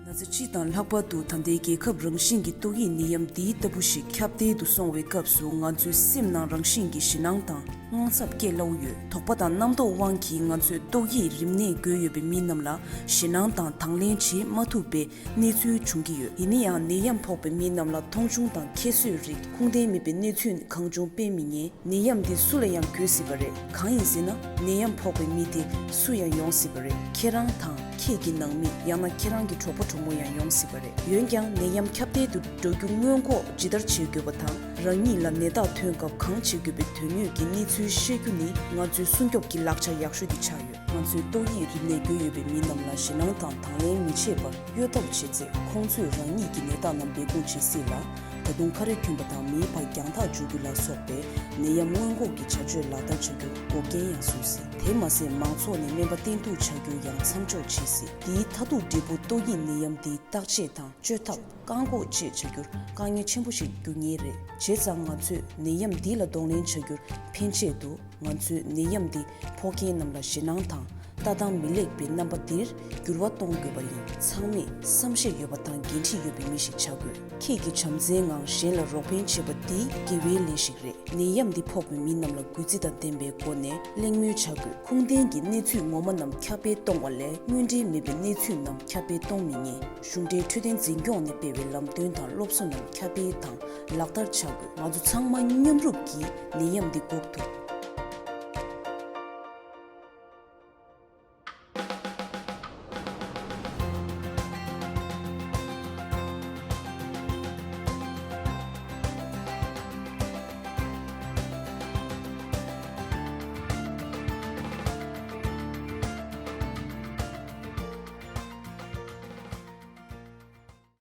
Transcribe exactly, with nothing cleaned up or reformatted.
ན་ཚ་སྤྱི་དང་ལྷག་པར་དུ་ད་ལྟའི་རྒྱལ་ཁབ་རང་བཞིན་གྱི་ཏོག་དབྱིབས་ནད་ཡམས་འདི་ལྟ་བུ་ཞིག་ཁྱབ་གདལ་དུ་སོང་བའི་སྐབས་སུ་ང་ཚོའི་སེམས་ནང་རང་བཞིན་གྱིས་ཞེད་སྣང་དང་དངངས་འཚབ་སྐྱེ་སླ་བོ་ཡོད། དོགས་པ་དང་རྣམ་རྟོག་དབང་གིས་ང་ཚོས་ཏོག་དབྱིབས་རིམས་ནད་འགོས་ཡོད་པའི་མི་རྣམས་ལ་ཞེད་སྣང་དང་དང་ལེན་བྱེད་མ་ཐུབ་པའི་གནས་ཚུལ་བྱུང་གི་ཡོད། ཡིན་ན་ཡང་ནད་ཡམས་ཕོག་པའི་མི་རྣམས་ལ་མཐོང་ཆུང་དང་ཁྱད་གསོད་རིགས། ཁུངས་ལྡན་མེད་པའི་གནས་ཚུལ་གང་བྱུང་སྤེལ་མི་ཉན། ནད་ཡམས་འདི་སུ་ལ་ཡང་འགོས་སྲིད་པ་རེད། གང་ཡིན་ཟེར་ན་ནད་ཡམས་ཕོག་པའི་མི་དེ་སུ་ཡང་ཡོང་སྲིད་པ་རེད། ཁྱེད་རང་དང་ཁྱེད་ཀྱི་ནང་མི་ཡང་ན་ཁྱེད་རང་གི་གྲོགས་པོ་གྲོགས་མོ་ཡང་ཡོང་སྲིད་པ་རེད། འོན་ཀྱང་ནད་ཡམས་ཁྱབ་གདལ་དུ་འགྲོ་རྒྱུ་སྔོན་འགོག་ཇི་ལྟར་བྱེད་དགོས་པ་དང་རང་ཉིད་ལ་ནད་རྟགས་ཐོན་སྐབས་གང་བྱེད་དགོས་པའི་དོན་དངོས་ཀྱི་གནས་ཚུལ་ཤེས་རྒྱུ་ནི་ང་ཚོའི་སྲུང་སྐྱོབ་ཀྱི་ལག་ཆ་ཡག་ཤོས་དེ་ཆགས་ཡོད། ང་ཚོས་ཏོག་དབྱིབས་རིམས་ནད་འགོས་ཡོད་པའི་མི་རྣམས་ལ་ཞེད་སྣང་དང་དང་ལེན་མི་བྱེད་པར་གཡོལ་ཐབས་བྱེད་ཚེ་ཁོང་ཚོས་རང་ཉིད་ཀྱི་ནད་རྟགས་རྣམས་སྦས་སྐུང་བྱེད་སྲིད་ལ། ད་དུང་ཁ་རས་གྱོན་པ་དང་མིའི་བར་རྒྱང་ཐག་འཇུག་རྒྱུ་ལ་སོགས་པའི་ནད་ཡམས་སྔོན་འགོག་གི་བྱ་སྤྱོད་ལག་བསྟར་བྱ་རྒྱུར་འགོག་རྐྱེན་ཡང་བཟོ་སྲིད། དེ་མ་ཟད་མང་ཚོགས་ནས་སྨན་པ་བསྟེན་གཏུག་བྱ་རྒྱུ་ཡང་མཚམས་འཇོག་བྱེད་སྲིད། དེའི་མཐར་ཐུག་འབྲས་བུ་ཏོག་དབྱིབས་ནད་ཡམས་འདིའི་བརྟག་དཔྱད་དང་བཅོས་ཐབས། བཀག་འགོག་བཅས་བྱ་རྒྱུར་དཀའ་ངལ་ཆེན་པོ་ཞིག་འགྱུར་ངེས་རེད། བྱས་ཙང་ང་ཚོས་ནད་ཡམས་འདི་ལ་གདོང་ལེན་བྱ་རྒྱུར་ཕན་ཆེད་དུ་ང་ཚོས་ནད་ཡམས་འདི་ཕོག་མཁན་རྣམས་ལ་ཞེད་སྣང་དང་ལྟ་སྟངས་མི་ལེགས་པའི་རྣམ་པ་འདིར་འགྱུར་བ་གཏོང་དགོས་པ་ཡིན། ཚང་མས་བསམ་ཤེས་ཡོད་པ་དང་འགན་འཁྲི་ཡོད་པའི་མི་ཞིག་བྱ་དགོས། ཁྱེད་ཀྱི་བྱམས་བརྩེའི་ངང་གཞན་ལ་རོགས་ཕན་བྱེད་པ་འདི་དགེ་བའི་ལས་ཤིག་རེད། ནད་ཡམས་འདི་ཕོག་པའི་མི་རྣམས་ལ་གུས་བརྩི་དང་ལྡན་པའི་སྒོ་ནས་གླེང་མོལ་བྱ་དགོས། ཁུངས་ལྡན་གྱི་གནས་ཚུལ་ངོ་མ་རྣམས་ཁྱབ་སྤེལ་གཏོང་བ་ལས་དངོས་འབྲེལ་མེད་པའི་གནས་ཚུལ་རྣམས་ཁྱབ་སྤེལ་གཏོང་མི་ཉན། གཞུང་འབྲེལ་འཕྲོད་བསྟེན་འཛིན་སྐྱོང་ནས་སྤེལ་བའི་ལམ་སྟོན་དང་སློབ་གསོ་རྣམས་ཁྱབ་སྤེལ་དང་ལག་བསྟར་བྱ་དགོས། ང་ཚོ་ཚང་མ་མཉམ་རུབ་ཀྱིས་ནད་ཡམས་འདི་འགོག་ཐུབ།